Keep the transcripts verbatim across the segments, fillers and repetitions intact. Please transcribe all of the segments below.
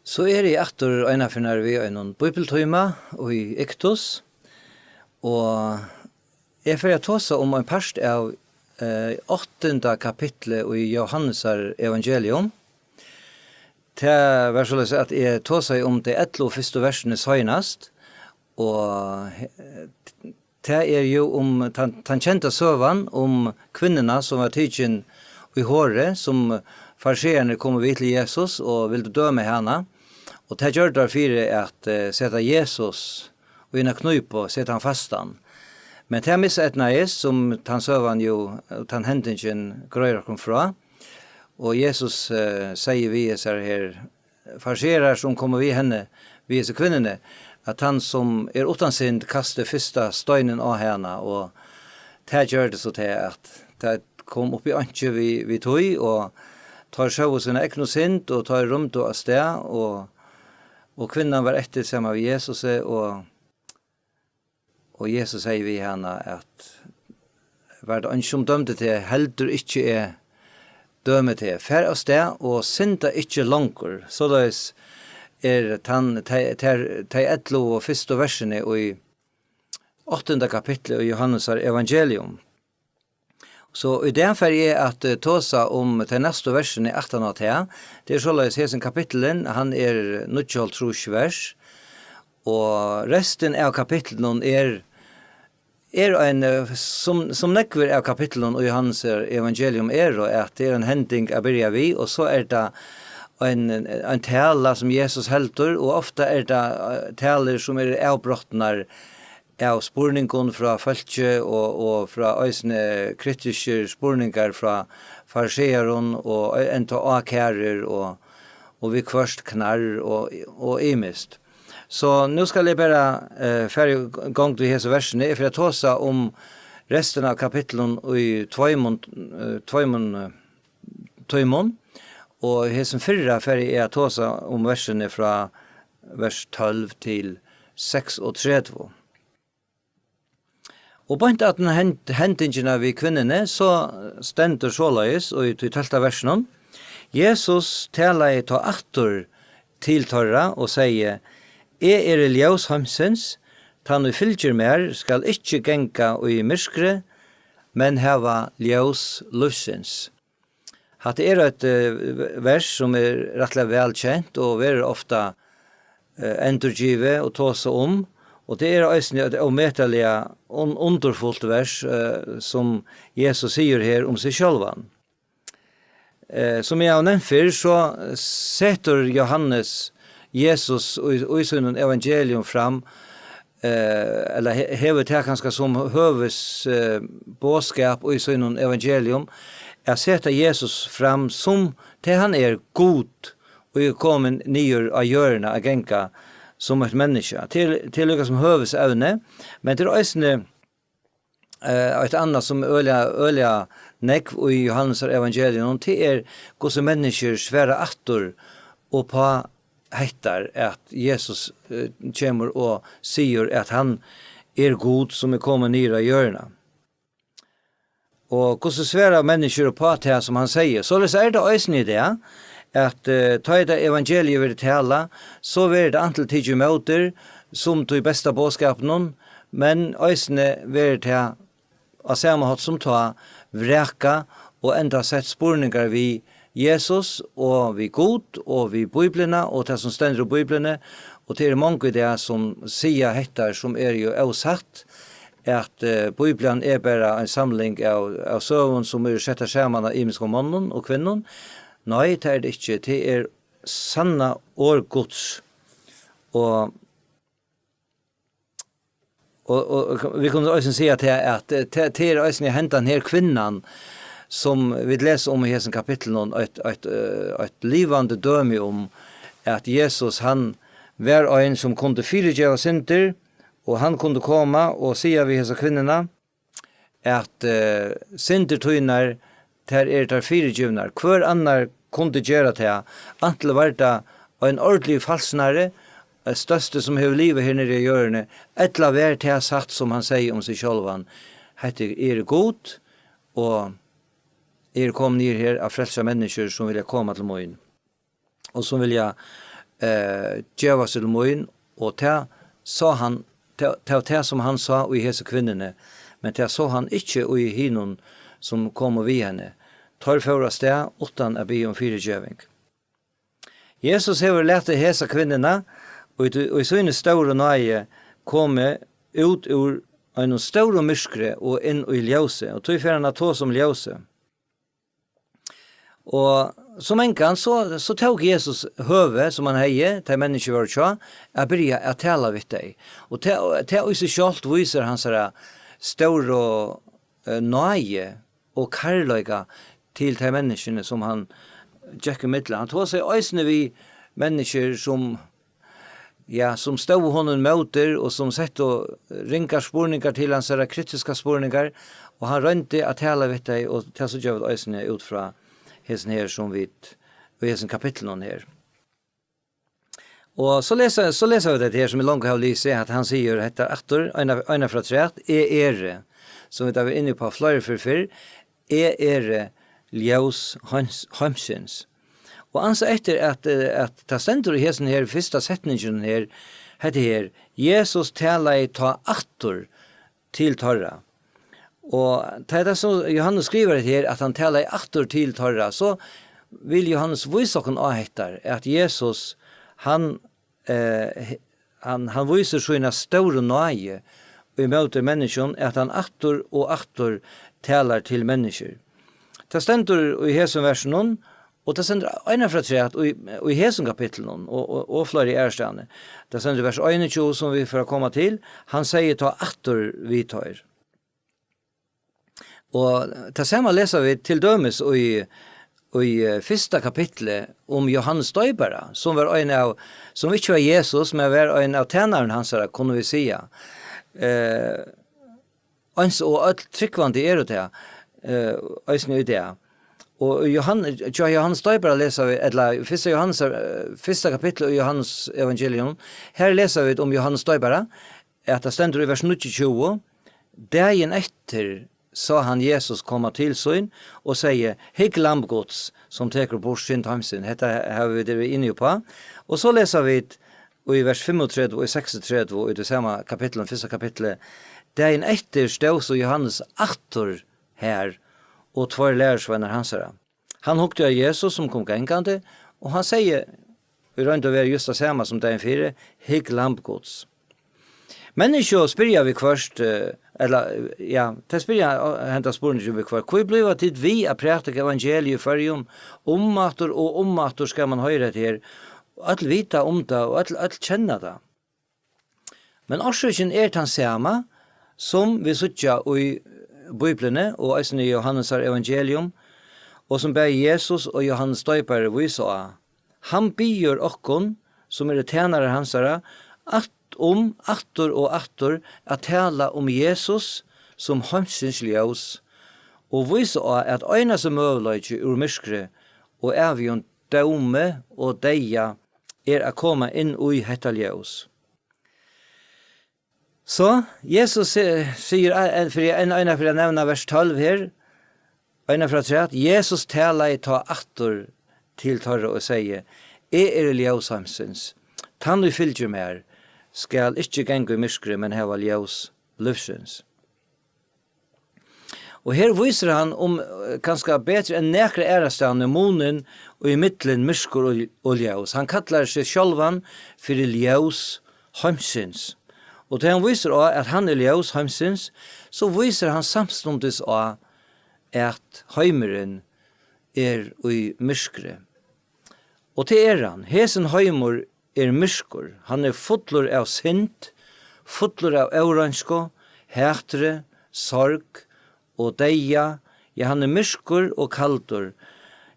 So eri eg aftur einaferð við einum bíbliutíma í Iktus, og eg fari at tosa um ein part av, eh, áttunda kapitli í Jóhannesar evangelium. Tað var soleiðis, at eg tosaði um tey ellivu fyrstu versini seinast, og, eh, tað er jú um tann, tann kenda søgan um kvinnuna, sum var tikin í hori, sum farisearnir komu við til Jesus og vildu døma hana. Og tað gjørdu teir fyri at, eh, seta Jesus í eina knípu, seta hann fastan. Men tað miseydnaðist, sum tann søgan jú, tann hendingin greiðir okkum frá. Og Jesus, eh, segði við hesar her farisearar, sum komu við henni, við hesi kvinnuni, at tann, sum er uttan synd, kasti fyrsta steinin á hana, og tað gjørdi so tað, at tað kom upp í einki við, við tí, og teir sóu sína egnu synd, og teir rýmdu av stað, og, og kvinnan var eftir saman við Jesusi, og Og Jesus segði við hana, at, "Var tað eingin, sum dømdi teg? Heldur ikki eg dømi teg. Far av stað og synda ikki longur." Soleiðis er tann, tey, tey, tey ellivu fyrstu versini í áttunda kapitli í Jóhannesar evangelium. So í dag fari eg at, eh, tosa um tey næstu versini aftan á tað. Tað er soleiðis, hesin kapitulin, hann er níggjuoghálvtrýss vers, og restin av kapitlinum er, er ein, eh, sum, sum nógvir av kapitlunum í Jóhannesar evangelium eru, at tað er ein hending at byrja við, og so er tað ein, ein tala sum Jesus heldur, og ofta er tað, eh, talur sum eru avbrotnar av spurningum frá fólki og, og frá eisini kritiskir spurningar frá farisearum og enntá ákærur og, og viðhvørt knarr og, og ymiskt. So nú skal eg bara, eh, fara í gongd við hesi versini. Eg fari at tosa um restina av kapitlum í tveimum, eh, tveimum, eh, tímum, og í hesum fyrra fari eg at tosa um versini frá vers tólv til seksogtretivu. Og beint at den hend-, hendingina við kvinnuni, so stendur soleiðis í tí tólvta versinum: "Jesus talaði tá aftur til teirra og segði: Eg eri ljós heimsins, tann ið fylgir mær, skal ikki ganga í myrkri, men hava ljós lívsins." Hatta er eitt, eh, vers sum er rættiliga væl kent og verður ofta, eh, endurgivið og tosað um, og tað er eisini eitt ómetaliga un-, undurfult vers, eh, sum Jesus sigur her um seg sjálvan. Eh, sum eg havi nevnt fyrr, so setur Jóhannes Jesus í, í sínum evangelium fram, eh, ella he-, hevur tað kanska sum høvuðs-, eh, boðskap í sínum evangelium, at seta Jesus fram sum tað hann er, Gud, og er komin niður á jørðina at ganga sum eitt menniskja. Til, til líka sum høvuðsevni, men tað er eisini, eh, eitt annað sum øgiliga, øgiliga nógv í Jóhannesar evangelium, tað er hvussu menniskjur svara aftur upp á hettar, at Jesus, eh, kemur og sigur at hann er Gud sum er komin niður á jørðina. Og hvussu svara menniskjur upp á tað sum hann segði? Soleiðis er tað eisini í dag, at, eh, tá er tað evangeliið verður talað, so verður tað antil tikið ímóti sum tí besta boðskapinum, men eisini verður tað á sama hátt sum tá vrakað og enntá sett spurningar við Jesus og við Gud og við Bíbliuna og tað sum stendur í Bíbliuni, og tað eru mong í dag sum siga hetta, sum er jú ósatt, at, eh, Bíblian er bara ein samling av, av søgum sum eru settar saman av ymiskum monnum og kvinnum. Nei, tað er tað ikki. Tað er sanna orð Guds. Og Og, og, og vit kunnu eisini siga at, at, at, at tað er eisini hendan her kvinnan, sum vit lesa um í hesum kapitlinum, eitt, eitt, eh, eitt livandi dømi um, at Jesus, hann var ein, sum kundi fyrigeva syndir, og hann kundi koma og siga við hesa kvinnuna, at, eh, syndir tínar, tær eru tær fyrigivnar. Hvør annar kundi gera tað? Antil var tað ein ordiligur falsnari, eh, størsti sum hevur livað her niðri á jørðini, ella var tað satt sum hann segði um seg sjálvan: Hetta er Gud, og eg eri komin niður her at frelsa menniskjur sum vilja koma til mín, og sum vilja, eh, gevast til mín, og tað sá hann, tað, tað var tað, sum hann sá í hesi kvinnuni, men tað sá hann ikki í hinum, sum komu við henni. Teir fóru avstað uttan at biðja um fyrigeving. Jesus hevur latið hesa kvinnuna, og í, í síni stóru náði, komið út úr einum stórum myrkri og inn í ljósið, og tí fer hann at tosa um ljósið. Og sum engan, so, so tók Jesus høvið, sum hann hevði, tey menniskju vóru hjá, at byrja at tala við tey. Og tað, tað í seg sjálvt vísir hansara stóru, eh, náði og kærleika til tey menniskjuni, sum hann gekk ímillum. Hann tosaði eisini við menniskjur, sum, ja, sum stóðu honum ímóti og sum settu ringar spurningar til hansara, kritiskar spurningar, og hann royndi at tala við tey, og tað síggja vit eisini út frá hesum her, sum vit, í hesum kapitlinum her. Og so lesa, so lesa vit hetta her, sum eg longu havi lisið, at hann sigur hetta aftur, eina, eina ferð afturat: "Eg eri", sum vit hava verið inni á fleiri ferð fyrr, "Eg eri ljós heims-, heimsins." Og ansa eftir at, eh, at tað stendur í hesum her fyrsta setninginum her, hetta her: "Jesus talaði tá aftur til teirra." Og tá er tað, sum Jóhannes skrivar hetta her, at hann talaði aftur til teirra, so vil Jóhannes vísa okkum á hetta, at Jesus, hann, eh, hann, hann vísir sína stóru náði ímóti menniskjum, at hann aftur og aftur talar til menniskjur. Tað stendur í hesum versinum, og tað stendur eina ferð afturat í, í hesum kapitlinum og, og, og fleiri aðrastaðni. Tað stendur í vers einogtjúgu, sum vit fara at koma til: "Hann segði tá aftur við teir." Og tað sama lesa vit til dømis í, í, eh, fyrsta kapitli um Jóhannes Doypara, sum var ein av, sum ikki var Jesus, men var ein av tænarum hansara, kunnu vit siga. Eh, eins og øll trúgvandi eru tað, eh, eisini í dag. Og í Jóhan-, hjá Jóhannes Doypara lesa vit, ella fyrsta Jóhannes, eh, fyrsta kapitli í Jóhannes evangelium, her lesa vit um Jóhannes Doypara, at tað stendur í vers níggjuogtjúgu: "Dagin eftir sá hann Jesus koma til sín og segði: 'Hygg, Lamb Guds, sum tekur burt synd heimsins.'" Hetta hava vit verið inni uppá. Og so lesa vit í vers fimmogtretivu og seksogtretivu í tí sama kapitlinum, fyrsta kapitli: "Dagin eftir stóð so Jóhannes aftur har, og tveir lærisveinar hansara. Hann hugdi á Jesus, sum kom gangandi, og hann segði í roynd og veru júst tað sama sum dagin fyri: 'Hygg, Lamb Guds.'" Menniskju spyrja viðhvørt, eh, ella, eh, ja, tey spyrja, eh, henda spurningin viðhvørt: "Hví blíva tit við at prædika evangeliið í Føroyum? Umaftur og umaftur skal mann hoyra hetta her. Øll vita um tað, og øll, øll kenna tað.'" Men orsøkin er tann sama, sum vit síggja í Bíbliuni og eisini í Jóhannesar evangelium, og sum bæði Jesus og Jóhannes Doypari vísa á. Hann biður okkum, sum eru tænarar hansara, at um aftur og aftur at tala um Jesus sum heimsins ljós, og vísa á, at einasti møguleiki úr myrkri og ævigum dómi og deyða er at koma inn í hetta ljós. So, Jesus se-, sigur, eh, fyri ein, eina fyri at nevna vers tólv her, eina fyri afturat: "Jesus talaði tá aftur til teirra og segði: 'Eg eri ljós heimsins. Tann, ið fylgir mær, skal ikki ganga í myrkri, men hava ljós lívsins.'" Og her vísir hann um, eh, kanska betri enn nakra aðrastaðni, munin í millum myrkur og, og ljós. Hann kallar seg sjálvan fyri ljós heimsins. Og tá hann vísir á, at hann er ljós heimsins, so vísir hann samstundis á, at heimurin er í myrkri. Og tað er hann. Hesin heimur er myrkur. Hann er fullur av synd, fullur av óreinsku, hatri, sorg og deyða. Ja, hann er myrkur og kaldur.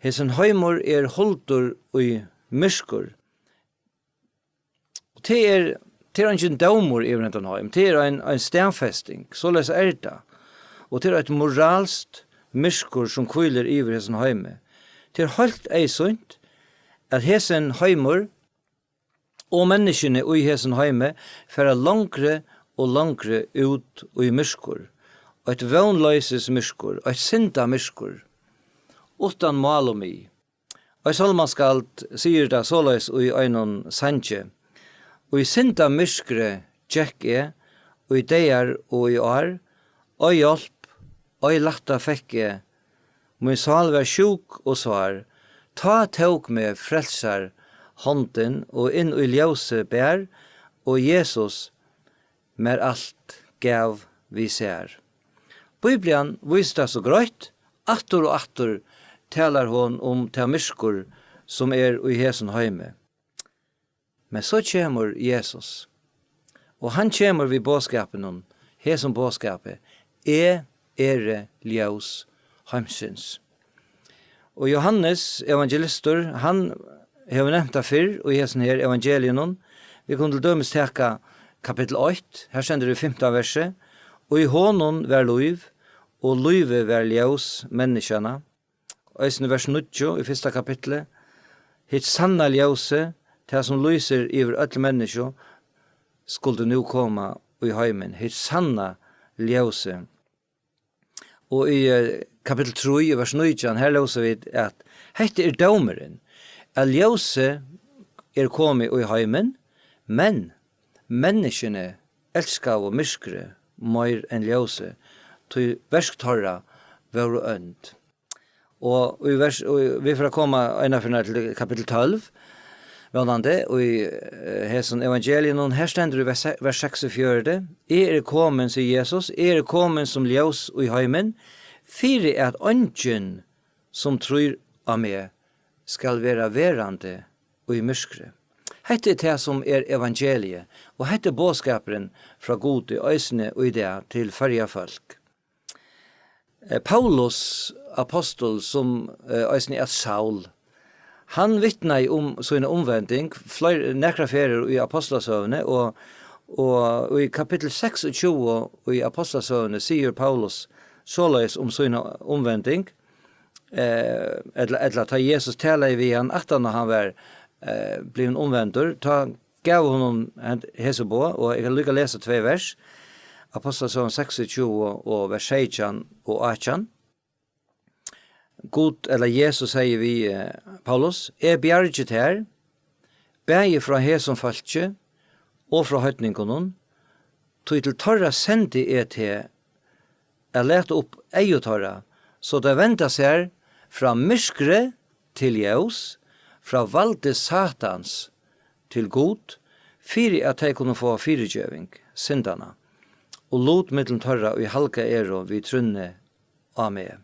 Hesin heimur er huldur í myrkur. Og tað er, tað er eingin dómur yvir hendan heim. Tað er ein, ein staðfesting. Soleiðis er tað. Og tað er eitt moralskt myrkur, sum hvílir yvir hesum heimi. Tað er heilt eyðsýnt, at hesin heimur og menniskjuni í hesum heimi fara longri og longri út í myrkur. Eitt vónloysismyrkur, eitt syndamyrkur, uttan mál og mið. Eitt sálmaskald sigur tað soleiðis í einum sangi: Í syndamyrkri gekk eg, í dagar og í ár, ei hjálp, ei lætta fekk eg. Mín sál var sjúk og sár. Tá tók meg Frelsar hondin og inn í ljósið bar, og Jesus mær alt gav við sær. Biblian vísir tað so greitt, aftur og aftur talar hon um tað myrkur, sum er í hesum heimi. Men so kemur Jesus, og hann kemur við boðskapinum, hesum boðskapi: Eg eri ljós heimsins. Og Jóhannes evangelistur, hann hevur nevnt tað fyrr í hesum her evangeliunum. Vit kunnu til dømis taka kapittul eitt, her stendur í fimta versi: Og í honum var lív, og lívið var ljós menniskjanna. Eisini vers níggju í fyrsta kapitli: Hitt sanna ljósið, tað sum lýsir yvir øll menniskju, skuldi nú koma í heimin. Hitt sanna ljósið. Og í, eh, kapittul trý, í vers nítjan, her lósu vit, at hetta er dómurin, at ljósið er komið í heimin, men menniskjuni elskaðu myrkrið meir enn ljósið, tí verk teirra vóru ónd. Og í vers, og vit fara at koma eina ferð nær til kapittul tólv, vónandi, og í, eh, hesum evangelium, her stendur í vers, vers seksogfjøruti: Eg eri komin, sigur Jesus, eg eri komin sum ljós í heimin, fyri at eingin, sum trýr á meg, skal vera verandi í myrkri. Hetta er tað, sum er evangeliið, og hetta er boðskapurin frá Gudi eisini í dag til Føroya fólk. Eh, Paulus, apostul, sum, eh, eisini æt Saul, hann vitnaði um sína umvending fleiri, nakrar ferðir í Apostlasøguni, og, og í kapittul seksogtjúgu í Apostlasøguni sigur Paulus soleiðis um sína umvending, eh, ella, ella tá Jesus talaði við hann, aftan á hann var, eh, blivin umvendur, tá gav honum hent-, hesi boð, og eg kann líka lesa tvey vers, Apostlasøgan seksogtjúgu og vers seytjan og átjan. Gud, ella Jesus, segði við, eh, Paulus: Eg bjargi tær, bæði frá hesum fólki og frá heidningunum, tí til teirra sendi eg teg, at lata upp eygu teirra, so tey venda sær frá myrkri til ljós, frá valdi Satans til Gud, fyri at tey kunnu fáa fyrigeving syndanna, og lut millum teirra, ið halgað eru við trúnni á meg.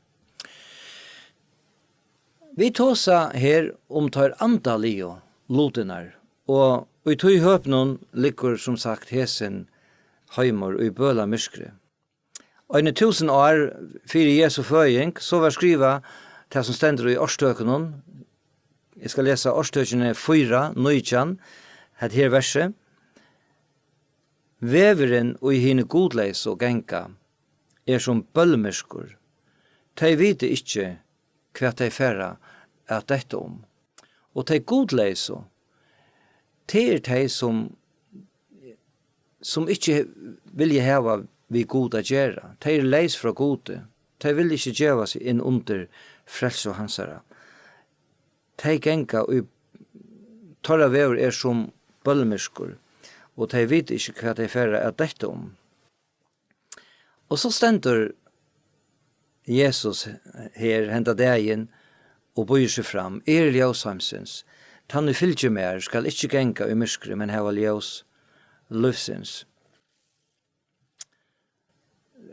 Vit tosa her um teir andaligu lutirnar, og í tí høpinum liggur, sum sagt, hesin heimur í bølamyrkri. Eini túsund ár fyri Jesu føðing, so var skrivað tað, sum stendur í Orðtøkunum. Eg skal lesa Orðtøkini fýra nítjan, hetta her versið: Vegurin, ið hini gudleysu ganga, er sum bølmyrkur. Tey vita ikki, hvat tey fara at detta um. Og tey gudleysu, tað er tey, sum, sum ikki vilja hava við Gud at gera. Tey eru leys frá Gudi. Tey vilja ikki geva seg inn undir frelsu hansara. Tey ganga í, teirra vegur er sum bølmyrkur, og tey vita ikki, hvat tey fara at detta um. Og so stendur Jesus her henda dagin og býður seg fram: Eg eri ljós heimsins. Tann, ið fylgir mær, skal ikki ganga í myrkri, men hava ljós lívsins.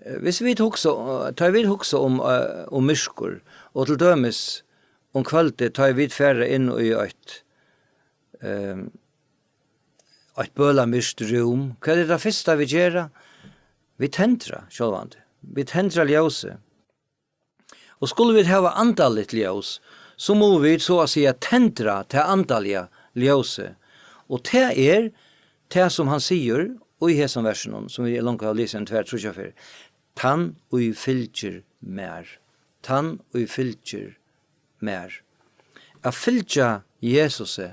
Eh, hvis vit hugsa, tá vit hugsa um, eh, um myrkur, og til dømis um kvøldið, tá vit fara inn í eitt, ehm, eitt bølamyrkt rúm, hvat er tað fyrsta, vit gera? Vit tendra, sjálvandi. Vit tendra ljósið. Og skulu vit hava andaligt ljós, so mugu vit, so at siga, tendra tað andaliga ljósið. Og tað er tað, sum hann sigur í hesum versinum, sum vit longu hava lisið ein tvær, tríggjar ferð: Tann, ið fylgir mær. Tann, ið fylgir mær. At fylgja Jesusi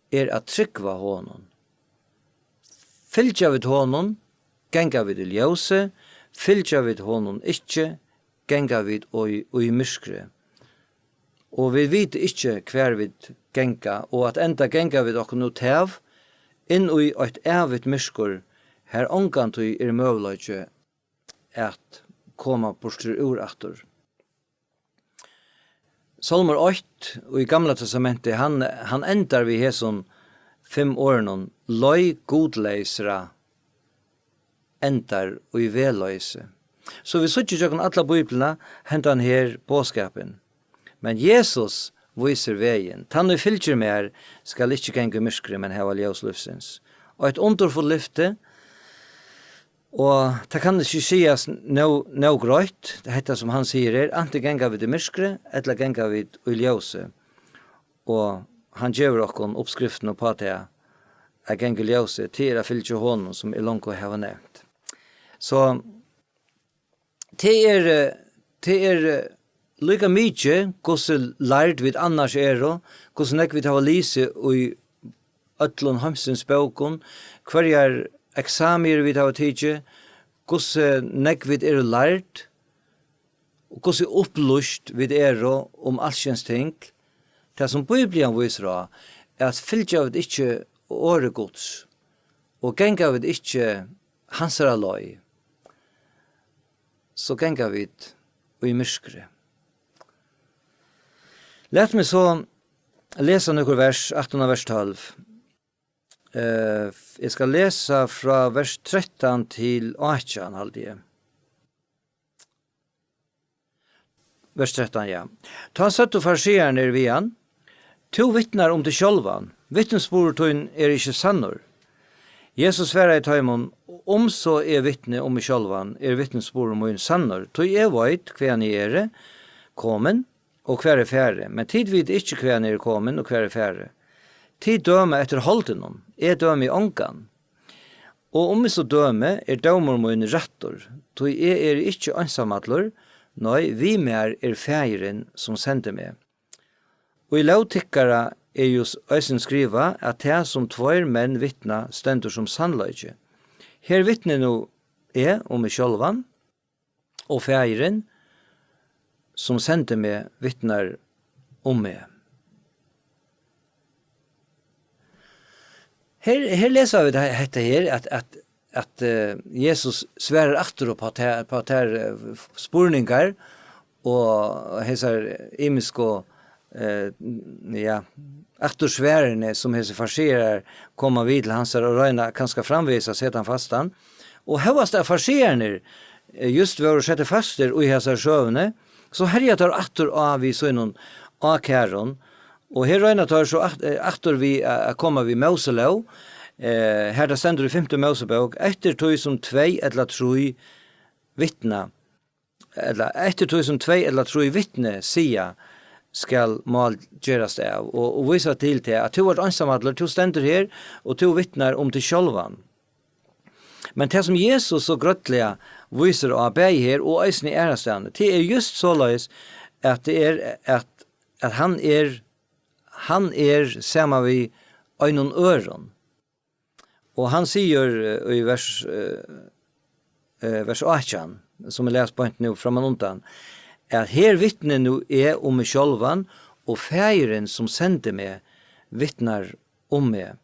er at trúgva honum. Fylgja vit honum, ganga vit í ljósi, fylgja vit honum ikki, ganga vit í, í myrkri. og vit vita ikki, hvar vit ganga, og at enda ganga vit okkum útav, inn í eitt ævigt myrkur, har ongantíð er møguleiki at koma burtur úr aftur. Sálmur eitt í Gamla Testamenti, hann, hann endar við hesum fimm orðunum: "Leið gudleysra endar í vegloysi." So vit síggja gjøgnum alla Bíbliuna hendan her boðskapin. Men Jesus vísir vegin. "Tann ið fylgir mær, skal ikki ganga í myrkri, men hava ljós lívsins." Og eitt undurfullt lyfti, og tað kann ikki sigast nóg, nóg greitt, hetta sum hann sigur her, antin ganga vit í myrkri, ella ganga vit í ljósi. Og hann gevur okkum uppskriftina uppá tað, at ganga í ljósi, tað er at fylgja honum, sum eg longu havi nevnt. So, tað er, eh, tað er, eh, líka mikið, hvussu lærd vit annars eru, hvussu nógv vit hava lisið í øllum heimsins bókum, hvørjar eksamier vit hava tikið, hvussu nógv vit eru lærd, og hvussu upplýst vit eru um alskyns ting. Tað, sum Bíblian vísir á, er, at fylgja vit ikki orði Guds, og ganga vit ikki hansara leið, so ganga vit í myrkri. Lat meg so lesa nøkur vers, aftan á vers tólv. Eh, eg skal lesa frá vers trettan til átjan, haldi eg. Vers trettan, ja. Tá søgdu fariseararnir við hann: "Tú vitnar um teg sjálvan, vitnisburður tín er ikki sannur." Jesus svaraði teimum: "Um so eg vitni um meg sjálvan, er vitnisburður mín sannur, tí eg veit, hvaðani eg eri komin, og hvar eg fari, men tit vita ikki, hvaðani eg eri komin, og hvar eg fari. Tit døma eftir holdinum, eg dømi ongan. Og um eg so dømi, er dómur mín rættur, tí eg eri ikki einsamallur, nei, við mær er Faðirin, sum sendi meg. Og í lóg tykkara er jú eisini skrivað, at tað, sum tveir menn vitna, stendur sum sannleiki. Her vitni nú eg um meg sjálvan, og Faðirin, sum sendi meg, vitnar um meg." Her, her lesa vit he-, hetta her, at, at, at, eh, Jesus svarar aftur upp á tær, upp á tær, eh, spurningar og hesar ymisku, eh, ja, aftursvarini, sum hesir farisearar koma við til hansara og royna kanska framvegis at seta hann fastan. Og hóast at fariseararnir, eh, júst vóru settir fastir í hesari søguni, so herja teir aftur á við sínum ákærum, og her royna teir so aft-, eh, aftur við at, at koma við Móselóg, eh, har tað stendur í fimtu Mósebók: "Eftir tí sum tvey ella trý vitna, ella eftir tí sum tvey ella trý vitni siga, skal mál gerast av." Og, og vísa til tað, at tú ert einsamallur, tú stendur her, og tú vitnar um teg sjálvan. Men tað, sum Jesus so grøtliga vísir á, bæði her og eisini aðrastaðni, tað er júst soleiðis, at tað er, at, at hann er, hann er saman við einum øðrum. Og hann sigur, eh, í vers, eh, eh, vers átjan, sum eg las beint nú framman undan, at her vitni nú eg um meg sjálvan, og Faðirin, sum sendi meg, vitnar um meg.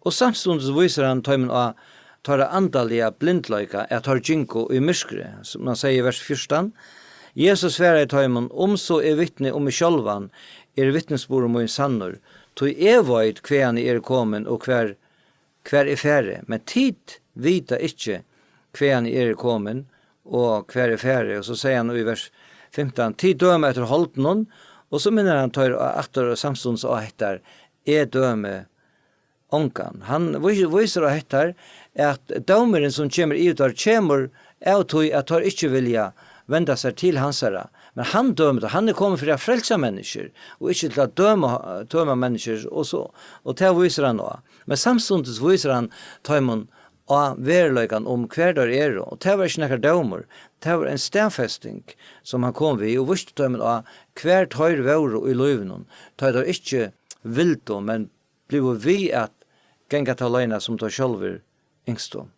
Og samstundis vísir hann teimum á teirra andaliga blindleika, at teir gingu í myrkri, sum hann segði í vers fjúrtan. Jesus svaraði teimum: "Um so eg vitni um meg sjálvan, er vitnisburður mín sannur, tí eg veit, hvaðani eg eri komin, og hvar, hvar eg fari, men tit vita ikki, hvaðani eg eri komin, og hvar eg fari." Og so segði hann í vers fimtan: "Tit døma eftir holdinum", og so minnir hann teir á, aftur og samstundis á hetta: "Eg dømi ongan." Hann vís-, vísir á hetta, at dómurin, sum kemur yvir teir, kemur av tí, at teir ikki vilja venda sær til hansara. Men hann dømir teir, hann er komin fyri at frelsa menniskjur, og ikki til at døma, døma menniskjur, og so, og tað vísir hann á. Men samstundis vísir hann teimum á veruleikan um, hvar teir eru, og tað var ikki nakar dómur, tað var ein staðfesting, sum hann kom við, og vísti teimum á, hvar teir vóru í lívinum, tá teir ikki vildu, men blivu við at ganga ta leiðina, sum teir sjálvir ynsktu.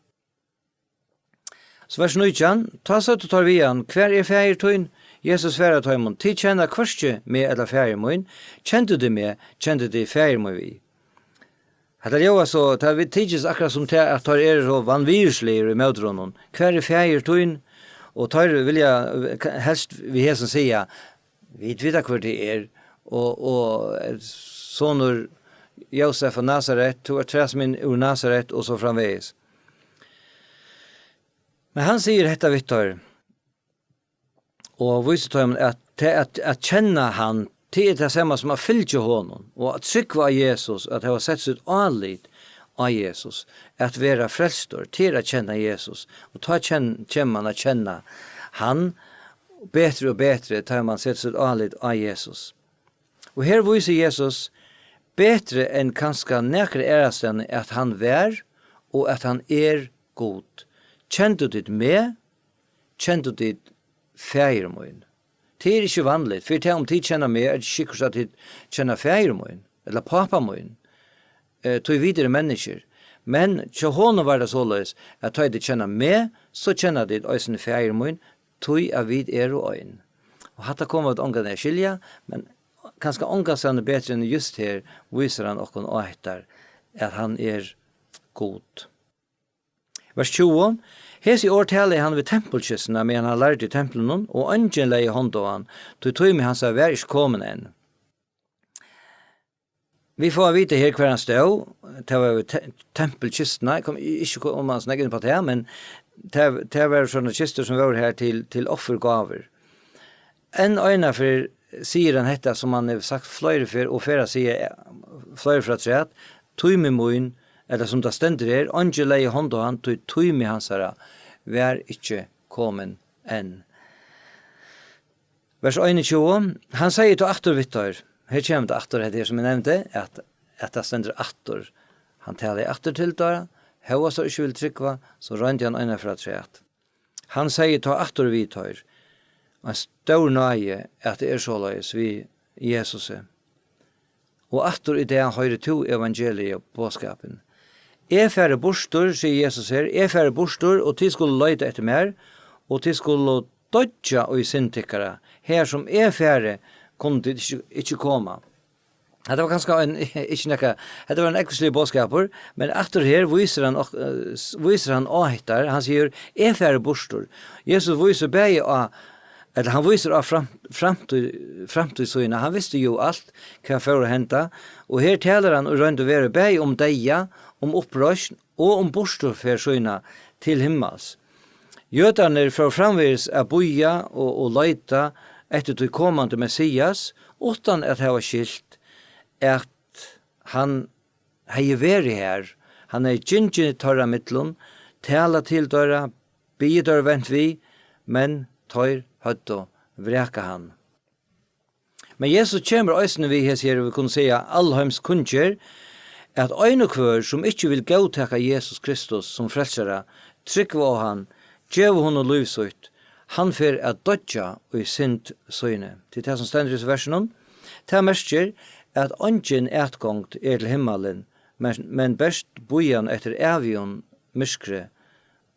So vers nítjan: Tá søgdu teir við hann: Hvar er faðir tín? Jesus svaraði teimum: Tit kenna hvørki meg ella faðir mín. Kendu tit meg, kendu tit faðir mín við. Hetta ljóðar so, tað vit tykist akkurát sum tað, at teir eru so vanvirðisligir ímóti honum. Hvar er faðir tín? Og teir vilja, eh, helst við hesum siga: Vit vita, hvør tað er. Og, og, eh, sonur Jósef av Nasaret, tú ert trasmin úr Nasaret, og so framvegis. Men hann sigur hetta við teir, og vísir teimum, at tað at, at kenna hann, tað er tað sama sum at fylgja honum, og at trúgva á Jesus, at hava sett sítt álit á Jesus, at vera frelstur, tað er at kenna Jesus. Og tá kenn-, kemur man at kenna hann betri og betri, tá man setir sítt álit á Jesus. Og her vísir Jesus betri enn kanska nakra aðrastaðni, at hann var og at hann er Gud. Kendu tit meg, kendu tit faðir mín. Tað er ikki vanligt, fyri tað, um tit kenna meg, er tað ikki sikkurt, at tit kenna faðir mín, ella pápa mín. Eh, tí vit eru menniskjur. Men hjá honum var tað soleiðis, at tá tit kenna meg, so kenna tit eisini faðir mín, tí at vit eru ein. Og hatta koma vit ongantíð at skilja, men kanska ongastaðni betri enn just her vísir hann okkum á hetta, at hann er Gud. Vers tjúgu: Hesi orð talaði hann við tempulkistuna, meðan hann lærdi í templinum, og eingin legði hond á hann, tí tími hansara var ikki komin enn. Vit fáa at vita her, hvar hann stóð. Tað var við te-, tempulkistuna. Eg kom i-, ikki ko-, um hann snakkaði inn á tað, men tað, tað var sovorðnar kistur, sum vóru har til, til offurgávur. Enn eina ferð sigur hann hetta, sum hann hevur sagt fleiri ferð og fer at siga, eh, fleiri ferð afturat: Tími mín, ella sum tað stendur her: Eingin legði hond á hann, tí tími hansara var ikki komin enn. Vers einogtjúgu: Hann segði tá aftur við teir, her kemur tað aftur, hetta her sum eg nevndi, at, at tað stendur aftur. Hann talaði aftur til teirra, hóast teir ikki vildu trúgva, so royndi hann eina ferð afturat. Hann segði tá aftur við teir: Ein stór náði, at tað er soleiðis við Jesusi. Og aftur í dag hoyrir tú evangeliið, boðskapin. Eg fari burtur, sigur Jesus her, eg fari burtur, og tit skulu leita eftir mær, og tit skulu doyggja í synd tykkara. Har sum eg fari, kunnu tit ikki, ikki koma. Hetta var kanska ein, ikki nakað, hetta var ein ógvusligur boðskapur, men aftur her vísir hann ok-, eh, s-, vísir hann á hetta, hann sigur: Eg fari burtur. Jesus vísir bæði á, ella hann vísir á fram-, framtíð, framtíð sína. Hann visti jú alt, hvat fór at henda, og her talar hann í roynd og veru bæði um deyða, um uppreisn og um burturferð sína til himmals. Jødarnir fóru framvegis at bíða og, og leita eftir tí komandi Messias, uttan at hava skilt, at hann hevði verið har. Hann hevði gingið teirra millum, talað til teirra, biðið teirra vent við, men teir høvdu vrakað hann. Men Jesus kemur eisini við hesi her, vit kunnu siga, alheims kunngerð, at ein og hvør, sum ikki vil góðtaka Jesus Kristus sum frelsara, trúgva á hann, geva honum lív sítt, hann fer at doyggja í synd síni. Til tað, sum stendur í hesum versinum, tað merkir, at eingin atgongd er til himmalin, men, men bert bíðan eftir ævigum myrkri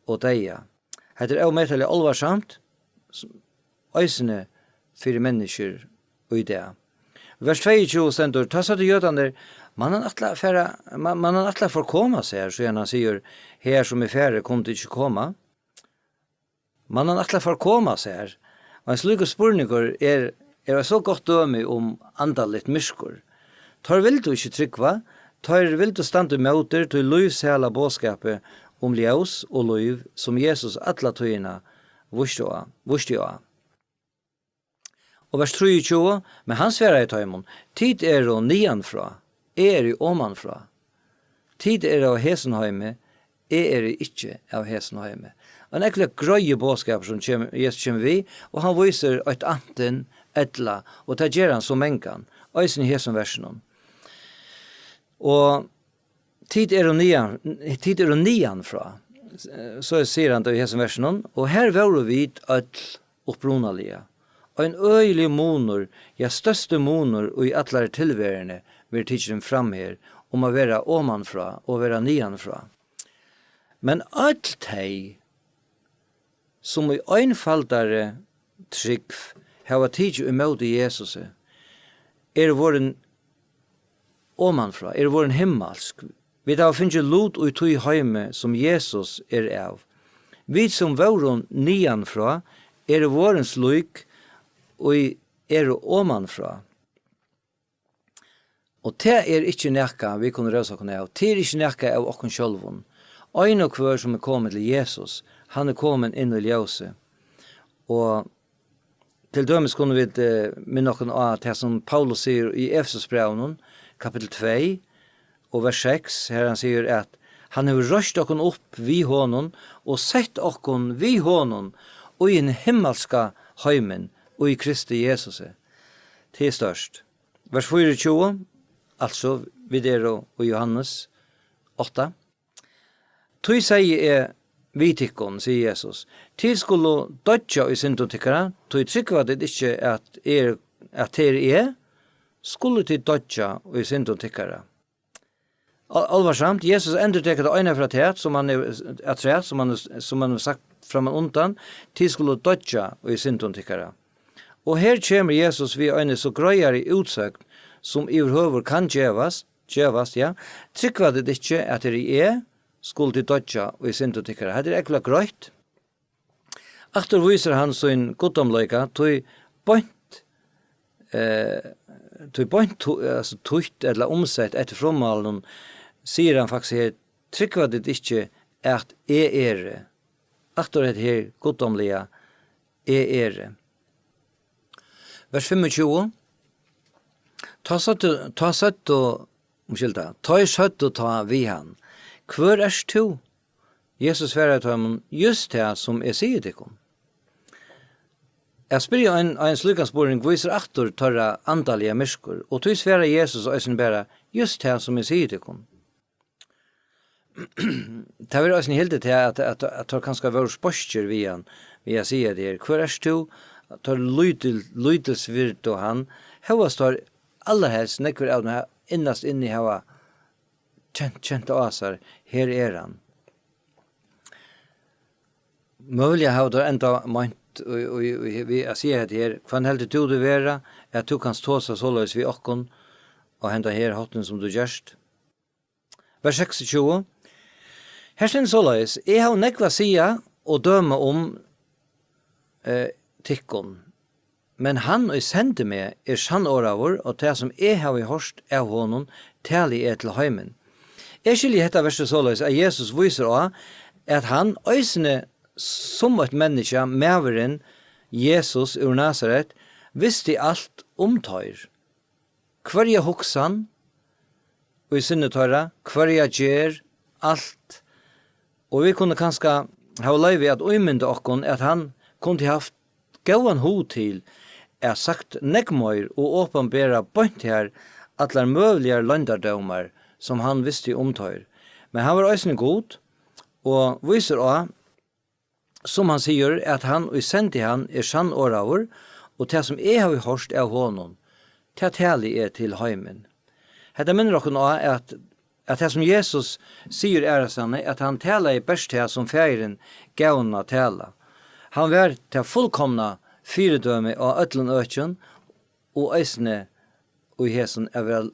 og deyða. Hetta er ómetaliga álvarsamt, s-, eisini fyri menniskjur í dag. Vers tveyogtjúgu stendur: Tá søgdu jødarnir: Man hann ætla at fara, man, man hann ætla at forkoma sær, síðan hann sigur: Har sum eg fari, kunnu tit ikki koma? Man hann ætla at forkoma sær? Og ein slíkur spurningur er, er eitt so gott dømi um andaligt myrkur. Teir vildu ikki trúgva, teir vildu standa ímóti tí lívsæla boðskapi um ljós og lív, sum Jesus alla tíðina vísti á, vísti á. Og vers trýogtjúgu: Men hann svaraði teimum: Tit eru niðanfrá, eg eri omanfrá. Tit eru av hesum heimi, eg eri ikki av hesum heimi. Ein ógvuliga greiður boðskapur, sum kemur, Jesus kemur við, og hann vísir eitt antin ella, og tað ger hann so mangan, eisini í hesum versinum. Og tit eru niðan, tit eru niðanfrá, so sigur hann tað í hesum versinum, og har vóru vit øll upprunaliga. Ein øgiligur munur, ja, størsti munur í allari tilveruni, verður tikin fram her, um at vera omanfrá og vera niðanfrá. Men øll tey, sum í einfaldari trúgv hava tikið ímóti Jesusi, eru vorðin omanfrá, eru vorðin himmalsk. Vit hava fingið lut í tí heimi, sum Jesus er av. Vit, sum vóru niðanfrá, eru vorðin slík, ið eru omanfrá. Og tað er ikki nakað, vit kunnu rósa okkum av. Tað er ikki nakað av okkum sjálvum. Ein og hvør, sum er komin til Jesus, hann er komin inn í ljósið. Og til dømis kunnu vit, eh, minna okkum á tað, sum Paulus sigur í Efesusbrævinum, kapittul tvey og vers seks, har hann sigur, at hann hevur reist okkum upp við honum og sett okkum við honum í hin himmalska heimin, í Kristi Jesusi. Tað er stórt. Vers fýraogtjúgu, altso, vit eru í Jóhannes átta. Tí sigi eg við tykkum, sigur Jesus, tit skulu doyggja í syndum tykkara, tí trúgva tit ikki, at er, at tað eri eg, skulu tit doyggja í syndum tykkara. Al-, álvarsamt, Jesus endurtekur tað eina ferð afturat, sum hann hevur, afturat, sum hann, sum hann hevur sagt framman undan, tit skulu doyggja í syndum tykkara. Og her kemur Jesus við eini so greiðari útsøgn, sum yvirhøvur kann gevast, gevast, ja. Trúgva tit ikki, at eg eri, skulu tit doyggja í syndum tykkara. Hetta er ógvuliga greitt. Aftur vísir hann sín guddómleika, tí beint, eh, tí beint tu-, altso, týtt ella umsett eftir frummálinum, sigur hann faktiskt her, trúgva tit ikki, at eg eri. Aftur hetta her guddómliga, eg eri. Vers fimmogtjúgu. Tá søgdu, tá søgdu, umskylda, teir søgdu tá við hann, hvør ert tú? Jesus svaraði teimum, júst tað, sum eg sigi tykkum. At spyrja ein, ein slíkan spurning vísir aftur teirra andaliga myrkur, og tí svarar Jesus eisini bara, júst tað, sum eg sigi tykkum. Tað verður eisini hildið til, at, at, at teir kanska vóru speiskir við hann, við at siga tað her, hvør ert tú? Teir lítil-, lítilsvirdu hann, hóast teir allarhelst, nógvir av teimum, innast inni hava kent, kent á sær, her er hann. Møguliga hava teir enda meint í, í, í, við at siga hetta her, hvønn heldur tú teg vera, at tú kanst tosa soleiðis við okkum á henda her háttin, sum tú gert? Vers seksogtjúgu. Her stendur soleiðis, eg havi nógv at siga og døma um, eh, tykkum, men hann, ið sendi meg, er sannorðaður, og tað, sum eg havi hoyrt av honum, tali eg til heimin. Eg skilji hetta versið soleiðis, at Jesus vísir á, at hann eisini sum eitt menniskja, maðurin Jesus úr Nasaret, visti alt um teir. Hvørja hugsan í sinni teirra, hvørja gerð, alt. Og vit kunnu kanska hava loyvi at ímynda okkum, at hann kundi havt góðan hug til at sagt nógv meir og opinbera beint har allar møguligar loyndardómar, sum hann visti um teir. Men hann var eisini Gud og vísir á, sum hann sigur, at hann, ið sendi hann, er sannorðaður, og tað, sum eg havi hoyrt av honum, tað tali eg til heimin. Hetta minnir okkum á, at, at tað, sum Jesus sigur aðrastaðni, at hann talaði bert tað, sum Faðirin gav honum at tala. Hann var tað fullkomna fyridømi á øllum økjum, og eisini í hesum at vera,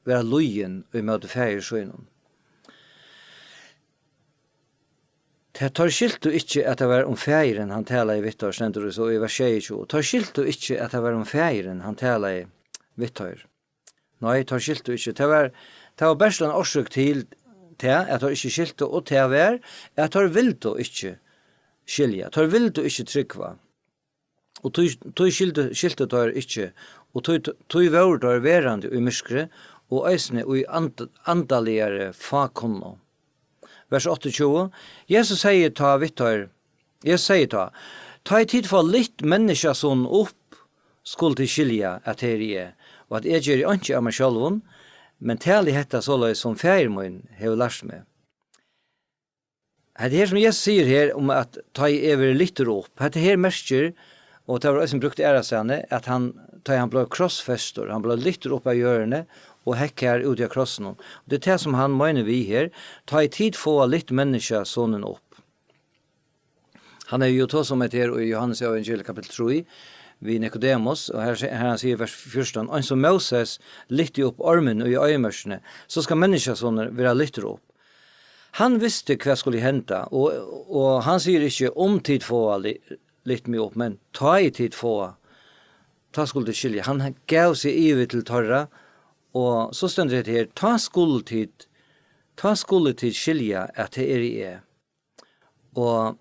vera lýðin í móti Faðir sínum. Tað teir skiltu ikki, at tað var um Faðirin, hann talaði við teir, stendur so í vers sjeyogtjúgu. Teir skiltu ikki, at tað var um Faðirin, hann talaði við teir. Nei, teir skiltu ikki. Tað var, tað var bert ein orsøk til tað, at teir ikki skiltu, og tað var, at teir vildu ikki skilja. Teir vildu ikki trúgva. Og tí, tí skiltu, skiltu teir ikki, og tí, tí vóru teir verandi í myrkri, og eisini í and-, andaligari fákunnu. Vers áttaogtjúgu. Jesus segði tá við teir, Jesus segði tá, tá ið tit fáa lyft Menniskjasonin upp, skulu tit skilja, at tað eri eg, og at eg geri einki av mær sjálvum, men tali hetta soleiðis, sum Faðir mín hevur lært meg. Hetta her, sum Jesus sigur her, um at tá eg verði lyftur upp, hetta her merkir, og tað var eisini brúkt aðrastaðni, at hann, tá ið hann bleiv krossfestur, hann bleiv lyftur upp av jørðini og hekk har úti á krossinum. Og tað er tað, sum hann meinar við her, tá ið tit fáa lyft Menniskjasonin upp. Hann hevur jú tosað um hetta her í Jóhannes evangeliet kapittul trý við Nikodemus, og her, her hann sigur, vers fjúrtan: "Eins og Móses lyfti upp ormin í oyðimørkini, so skal Menniskjasonur vera lyftur upp." Hann visti, hvat skuldi henda, og, og hann sigur ikki, "Um tit fáa, ly-, lyft meg upp", men, "Tá ið tit fáa, tá skulu tit skilja." Hann gav seg yvir til teirra, og so stendur hetta her: "Tá skulu tit, tá skulu tit skilja, at tað eri eg." Og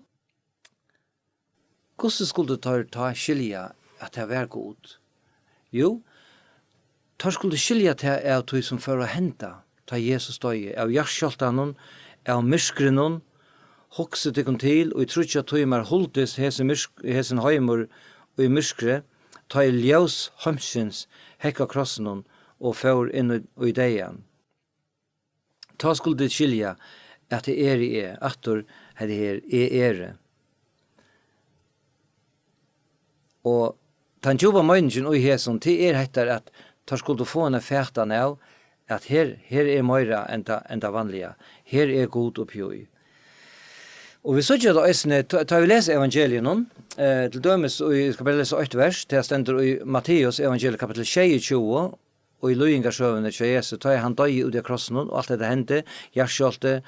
hvussu skuldu teir tá skilja, at tað var Gud? Jú, teir skuldu skilja tað av tí, sum fór at henda, tá Jesus doyði, av jarðskjálvtanum, av myrkrinum. Hugsið tykkum til, í tríggjar tímar huldist hesin myrk-, hesin heimur í myrkri, tá ið ljós heimsins hekk á krossinum og fór inn í, í deyðan. Tá skulu tit skilja, at tað eri eg, aftur hetta her, eg eri. Og tann djúpa meiningin í hesum, tað er hetta, at teir skuldu fáa eina fatan av, at her, her er meira enn tað, enn tað vanliga. Her er Gud uppi í. Og vit síggja tað eisini, tá, tá vit lesa evangeliunum, eh, til dømis, og eg skal bara lesa eitt vers, tað stendur í Matteus evangeliet kapittul sjeyogtjúgu, og í líðingarsøguni hjá Jesu, tá ið hann doyði úti á krossinum, og alt hetta hendi, jarðskjálvti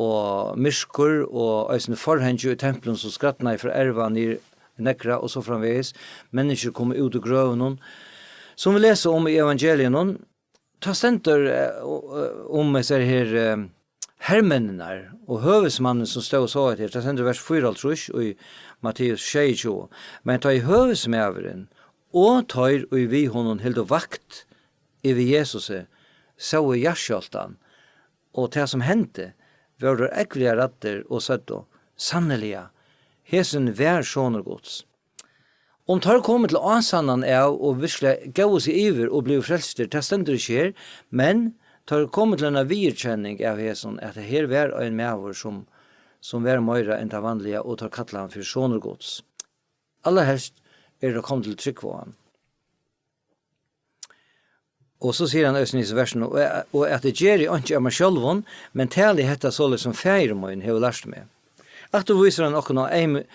og myrkur, og eisini forhangið í templinum, sum skrædnaði frá erva niður í neðra, og so framvegis. Menniskjur komu út úr grøvunum, sum vit lesa um í evangeliunum. Tá stendur, eh, um hesar her, eh, hermenninar og høvuðsmannin, sum stóð og sá hetta her, tað stendur í vers fýraoghálvtrýss í Matteus sjeyogtjúgu: "Men tá ið høvuðsmaðurin og teir, ið við honum hildu vakt yvir Jesusi, sóu jarðskjálvtan og tað, sum hendi, vóru teir ógvuliga ræddir og søgdu: Sanniliga, hesin var sonur Guds." Um teir komu til ásannan av og veruliga góvu seg yvir og blivu frelstir, tað stendur ikki her, men teir komu til eina viðurkenning av hesum, at her var ein maður, sum, sum var meira enn tað vanliga, og teir kalla hann fyri sonur Guds. Allarhelst eru teir komnir til trúgv á hann. Og so sigur hann eisini í hesum versinum: "Og, og at eg geri einki av mær sjálvum, men tali hetta soleiðis, sum faðir mín hevur lært meg." Aftur vísir hann okkum á eym-,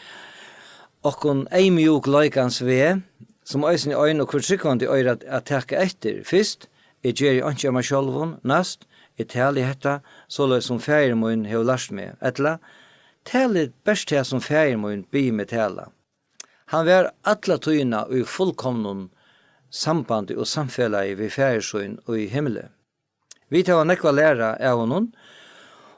okkum eymjúkleikans veg, sum eisini ein og hvør trúgvandi eigur at, at taka eftir. Fyrst: "Eg geri einki av mær sjálvum." Næst: "Eg tali hetta soleiðis, sum faðir mín hevur lært meg." Ella: "Tali bert tað, sum faðir mín biður meg tala." Hann var alla tíðina í fullkomnum sambandi og samfelagi við Faðir sín í himli. Vit hava nógv at læra av honum.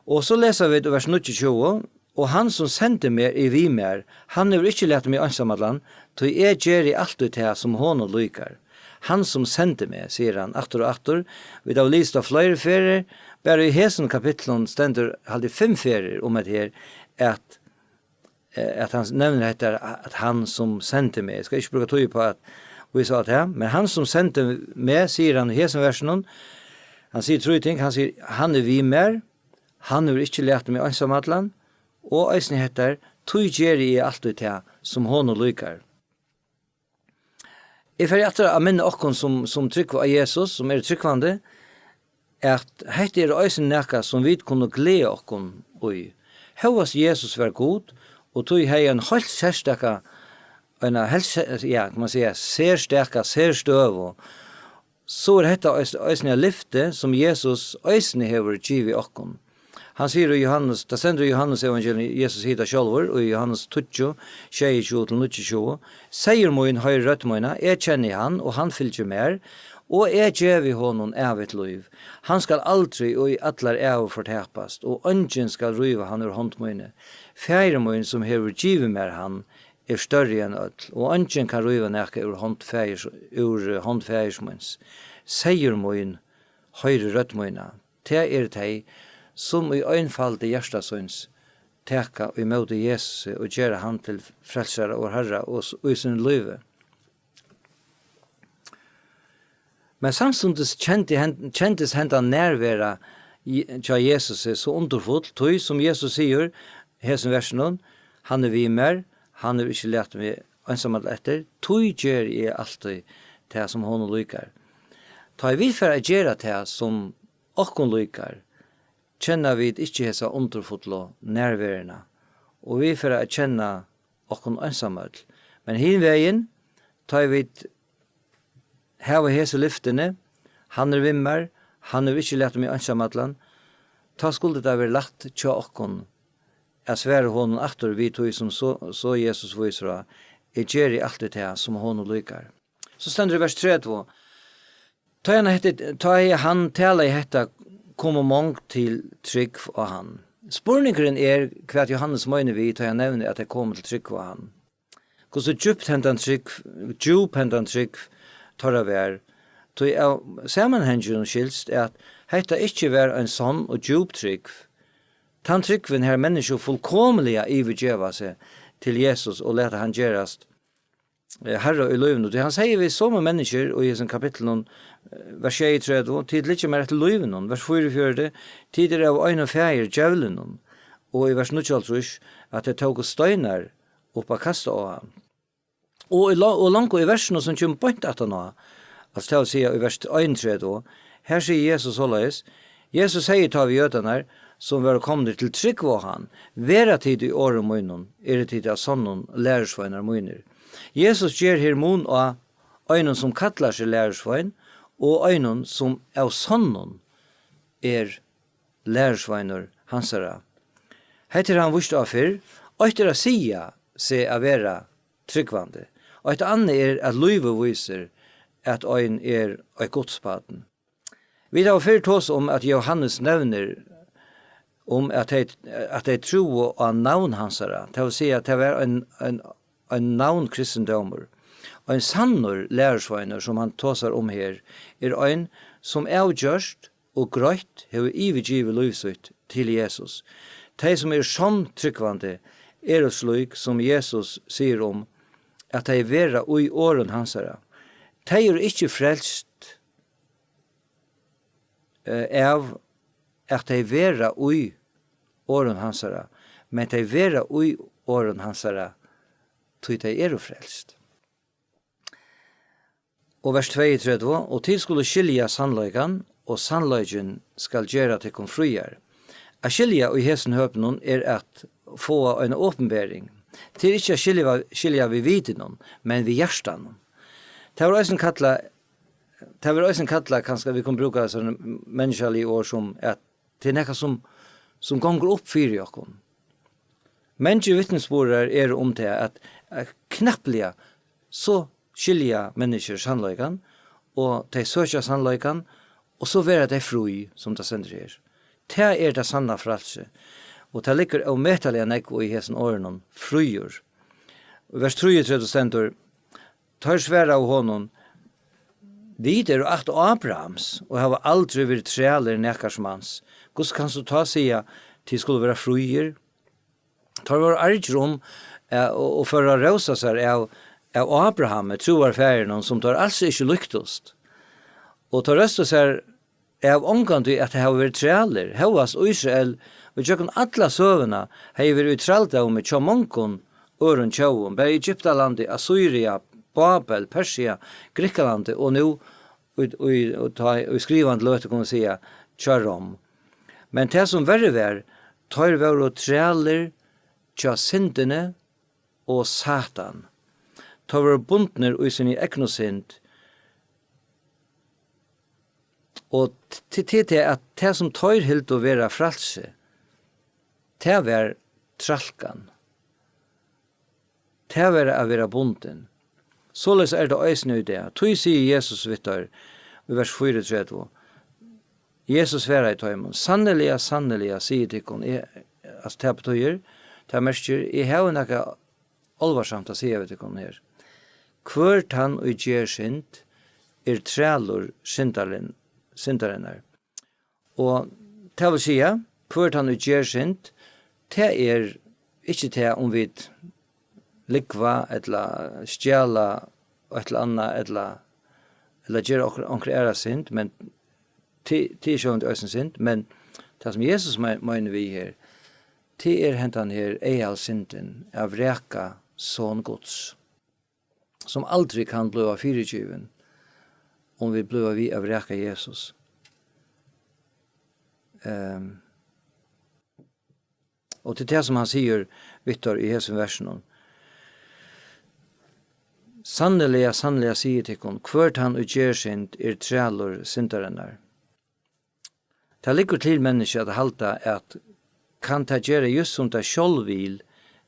Og so lesa vit í vers níggjuogtjúgu: "Og hann, sum sendi meg, er við mær. Hann hevur ikki latið meg einsamallan, tí eg geri altíð tað, sum honum líkar." "Hann, sum sendi meg", sigur hann aftur og aftur. Vit hava lisið tað fleiri ferðir. Bara í hesum kapitlum stendur, haldi eg, fimm ferðir um hetta her, at eh, at hann nevnir hetta, at hann sum sendi meg. Eg skal ikki brúka tíð upp á at vísa á tað, men hann sum sendi meg, sigur hann í hesum versinum, hann sigur trý ting, hann sigur, "Hann er við mær, hann hevur ikki latið meg einsamallan", og eisini hetta, "Tí geri eg altíð tað, sum honum líkar." Eg fari aftur at minna okkum, sum, sum trúgva á Jesus, sum eru trúgvandi, at hetta er eisini nakað, sum vit kunnu gleða okkum í. Hóast Jesus var Gud, og tí hevði ein heilt serstaka, eina heilt se-, ja, kann man siga, serstaka serstøðu, so er hetta eis-, eisini eitt lyfti, sum Jesus eisini hevur givið okkum. Hann sigur í Jóhannes, tað stendur í Jóhannes evangelium, Jesus sigur tað sjálvur, og í Jóhannes tíggju, sjeyogtjúgu til níggjuogtjúgu: "Seyður mín hoyrir rødd mína, eg kenni hann, og hann fylgir mær, og eg gevi honum ævigt lív. Hann skal aldri og í allar ævir fortapast, og eingin skal ríva hann úr hond míni. Faðir mín, sum hevur givið mær hann, er størri enn øll, og eingin kann ríva nakað úr hond faðirs, úr hond faðirs míns. Seyður mín hoyrir rødd mína." Tað eru tey, sum í einfaldi hjarta síns taka ímóti Jesusi og gera hann til frelsara og Harra og s-, í sínum lívi. Men samstundis kendi hen-, kendist henda nærvera Je-, hjá Jesusi so undurfull, tí sum Jesus sigur hesum versinum: "Hann er við mær, hann hevur ikki latið meg einsamalla eftir, tí geri eg altíð tað, sum honum líkar." Tá ið vit fara at gera tað, sum okkum líkar, kenna vit ikki hesa undurfullu nærveruna, og vit fara at kenna okkum einsamøll. Men hin vegin, tá ið vit hava hesi lyftini, hann er við mær, hann hevur ikki latið meg einsamallan, tá skuldi tað verið lætt hjá okkum at svara honum aftur við tí, sum so, so Jesus vísir á: Eg geri altíð tað, sum honum líkar. So stendur í vers tretivu: Tá hann hetta, tá ið hann talaði hetta, komu mong til trúgv á hann. Spurningurin er, hvat Jóhannes meinar við, tá hann nevnir, at tey komu til trúgv á hann. Hvussu djúpt hendan trúgv, djúp hendan trúgv teirra var, tí av samanhanginum skilst, at hetta ikki var ein sonn og djúp trúgv. Tann trúgvin, har menniskju fullkomiliga yvirgeva seg til Jesus og lata hann gerast, eh, harra í lívinum. Tí hann segði við somu menniskjur í hesum kapitlinum, eh, vers sjeyogtretivu: Tit liggja mær eftir lívinum. Vers fýraogfjøruti: Tit eru av einum faðir, djevlinum. Og í vers níggjuoghálvtrýss, at tey tóku steinar upp at kasta á hann. Og í lo-, og longu í versinum, sum kemur beint aftan á, altso, tað vil siga í vers einogtretivu, har sigur Jesus soleiðis: Jesus segði tá við jødarnar, sum vóru komnir til trúgv á hann: Vera tit í orðum mínum, eru tit av sonnum lærisveinar mínir. Jesus ger her mun á einum, sum kallar seg lærisvein, og einum, sum av sonnum er lærisveinur hansara. Hetta er hann víst á fyrr. Eitt er at siga seg at vera trúgvandi. Eitt annað er, at lívið vísir, at ein er eitt Guds barn. Vit hava fyrr tosað um, at Jóhannes nevnir um, at tey, at tey trúðu á navn hansara. Tað vil siga, at tað var ein, ein, ein navnkristindómur. Ein sannur lærisveinur, sum hann tosar um her, er ein, sum avgjørt og greitt hevur yvirgivið lív sítt til Jesus. Tey, sum eru sonn trúgvandi, eru slík, sum Jesus sigur um, at tey vera í orðum hansara. Tey eru ikki frelst, eh, av at tey vera í orðum hansara, men tey vera í orðum hansara, tí tey eru frelst. Og vers tveyogtretivu: Og tit skulu skilja sannleikan, og sannleikin skal gera tykkum fríar. At skilja í hesum høpinum er at fáa eina opinbering. Tað er ikki at skilja, skilja við vitinum, men við hjartanum. Tað verður eisini kallað, tað verður eisini kallað, kanska vit kunnu brúka so menniskjalig orð sum, at tað er nakað sum, sum gongur upp fyri okkum. Mangir vitnisburðar eru um tað, at, at knappliga so skilja menniskjur sannleikan, og tey søkja sannleikan, og so verða tey frí, sum tað stendur her. Tað er tað sanna frælsi, og tað liggur ómetaliga nógv í hesum orðunum, fríur. Í vers trýogtretivu stendur: Teir svaraðu honum: Vit eru ætt Abrahams og hava aldri verið trælir nakars mans. Hvussu kanst tú tá siga: Tit skulu vera fríir? Teir vóru argir um, eh, og, og fóru at rósa sær av, av Abrahami, trúarfaðirinum, sum teir als ikki líktust. Og teir róstu sær av, ongantíð at hava verið trælir, hóast Ísrael og gjøgnum alla søguna hevði verið í trældómi hjá mongum øðrum tjóðum, bæði Egyptalandi, Assyria, Babel, Persia, Grikkalandi og nú í, í, í, tá, í skrivandi løtu kunnu siga, hjá Rom. Men tað, sum verri var, teir vóru trælir hjá syndini og Satan. Teir vóru bundnir í síni egnu synd. Og t-, til, til tað, at tað, sum teir hildu vera frælsi, tað var trælkan. Tað var at vera bundin. Soleiðis er tað eisini í dag. Tí sigur Jesus við teir í vers fýraogtretivu. Jesus svaraði teimum: Sanniliga, sanniliga, sigi tykkum, eg, altso, tað betýðir, tað merkir, eg havi nakað álvarsamt at siga við tykkum her. Hvør tann, ið ger synd, er trælur syndarin-, syndarinnar. Og tað vil siga, hvør tann, ið ger synd, tað er ikki tað, um vit lúgva ella stjala eitt ella annað, ella, ella gera onkra, onkra aðra synd, men ti-, tað er sjálvandi eisini synd, men tað, sum Jesus mei-, meinar við her, tað er hendan her eyðhaldsyndin, at vraka Son Guds, sum aldri kann blíva fyrigivin, um vit blíva við at vraka Jesus. Ehm, og til tað, sum hann sigur við teir í hesum versinum: Sanniliga, sanniliga, sigi eg tykkum, hvør tann, ið ger synd, er trælur syndarinnar. Tað liggur til menniskju at halda, at kann tað gera júst sum tað sjálv vil,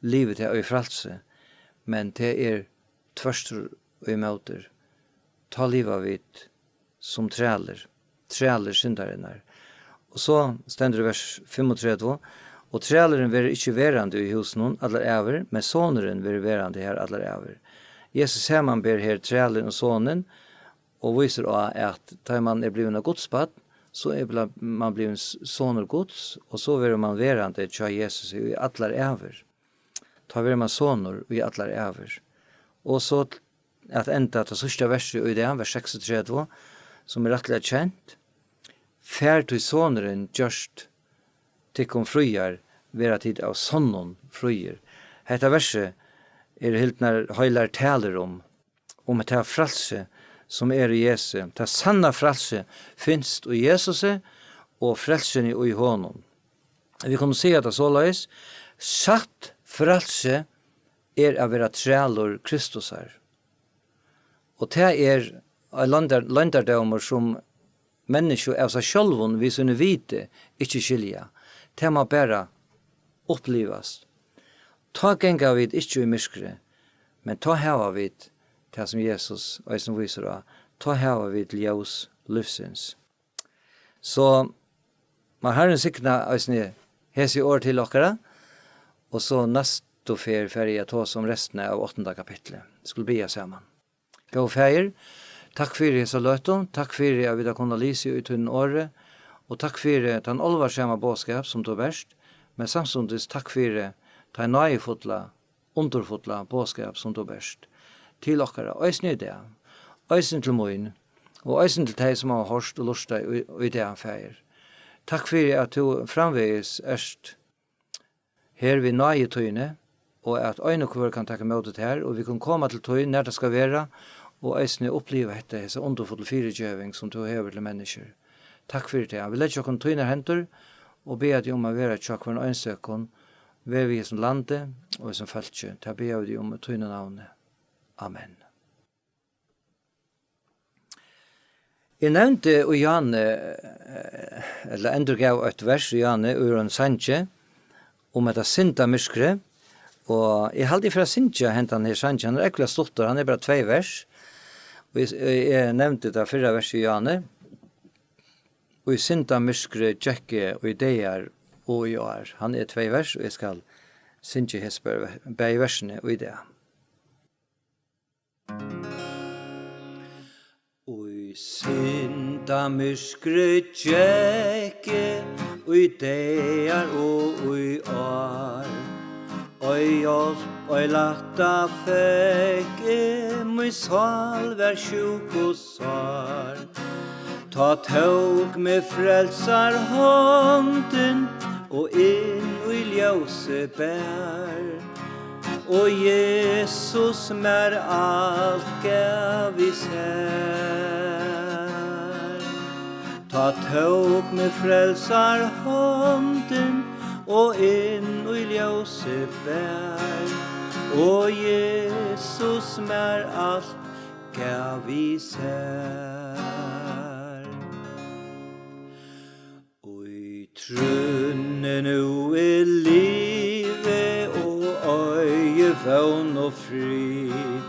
livi tað í frælsi, men tað er tvørtur ímóti. Tá liva vit sum trælir, trælir syndarinnar. Og so stendur í vers fimmogtretivu: "Og trælurin verður ikki verandi í húsinum allar ævir, men sonurin verður verandi har allar ævir." Jesus samanber her trælin og sonin og vísir á, at tá man er blivin eitt Guds barn, so er bla-, man blivin s-, sonur Guds, og so verður man verandi hjá Jesus í allar ævir. Tá verður man sonur í allar ævir. Og so at enda tað síðsta versið í dag, vers seksogtretivu, sum er rættiliga kent: "Far tí sonurin gjørst tykkum fríar, verða tit av sonnum fríir." Hetta versið eru hildnar heilar talur um, um tað frælsi, sum er í Jesu. Tað sanna frælsi finst í Jesusi og frelsuni í honum. Vit kunnu siga tað soleiðis: satt frælsi er at vera trælur Kristusar. Og tað er ein loyndar-, loyndardómur, sum menniskju av sær sjálvum við síni viti ikki skilja. Tað má bara upplivast. Tá ganga vit ikki í myrkri, men tá hava vit tað, sum Jesus eisini vísir á. Tá hava vit ljós lívsins. So má Harrin signa eisini hesi orð til okkara, og so næstu ferð fari eg at tosa um restina av áttanda kapitli. Skulu biðja saman. Góði Faðir, takk fyri hesa løtu, takk fyri at vit hava kunnað lisið í tínum orði, og takk fyri tann álvarsama boðskap, sum tú bert, men samstundis takk fyri tann náðifulla, undurfulla boðskap, sum tú bert til okkara, eisini í dag, eisini til mín, og eisini til tey, sum hava hoyrt og lurtað í, í dag, Faðir. Takk fyri, at tú framvegis ert her við náði tíni, og at ein og hvør kann taka ímóti tær, og vit kunnu koma til tín, nær tað skal vera, og eisini uppliva hetta, hesa undurfullu fyrigeving, sum tú hevur til menniskjur. Takk fyri tað. Vit leggja okkum í tínar hendur og biðja teg um at vera hjá hvørjum einstøkum, ver við hesum landi og hesum fólki. Tað biðja vit teg um í tínum navni. Amen. Eg nevndi í Jane, eh, ella endurgav eitt vers í Jane úr ein sangi um hetta syndamyrkrið, og eg haldi, eg fer at syngja hendan her sangin. Hann er ógvuliga stuttur, hann er bara tvey vers. Og eg, eg nevndi tað fyrra versið í Jane: "Í syndamyrkri gekk eg í dagar og í ár." Hann er tvey vers, og eg skal syngja hesi bæði, bæði versini í dag. Í syndamyrkri gekk eg í dagar og í ár. Ei hjálp, ei lætta fekk eg, mín sál var sjúk og sár. Tá tók meg Frelsar hondin og inn í ljósið bar. Og Jesus mær alt gav í sær. Tá tók meg Frelsar hondin og inn í ljósið bar. Og Jesus mær alt gav í sær. Í trúnni nú eg livi og eigi vón og frið.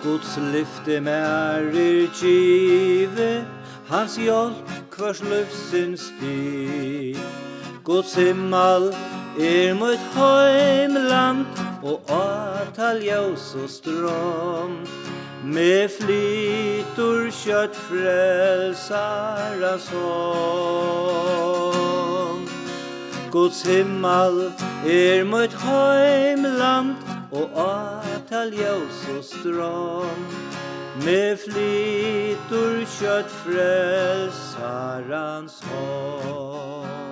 Guds lyfti mær er givið, hans hjálp hvørs lívsins stig. Guds himmal er mítt heimland og á tað ljós og strond. Meg flytur skjótt Frelsarans hond. Guds himmal er mítt heimland, og á tað ljós og strond. Meg flytur skjótt Frelsarans hond.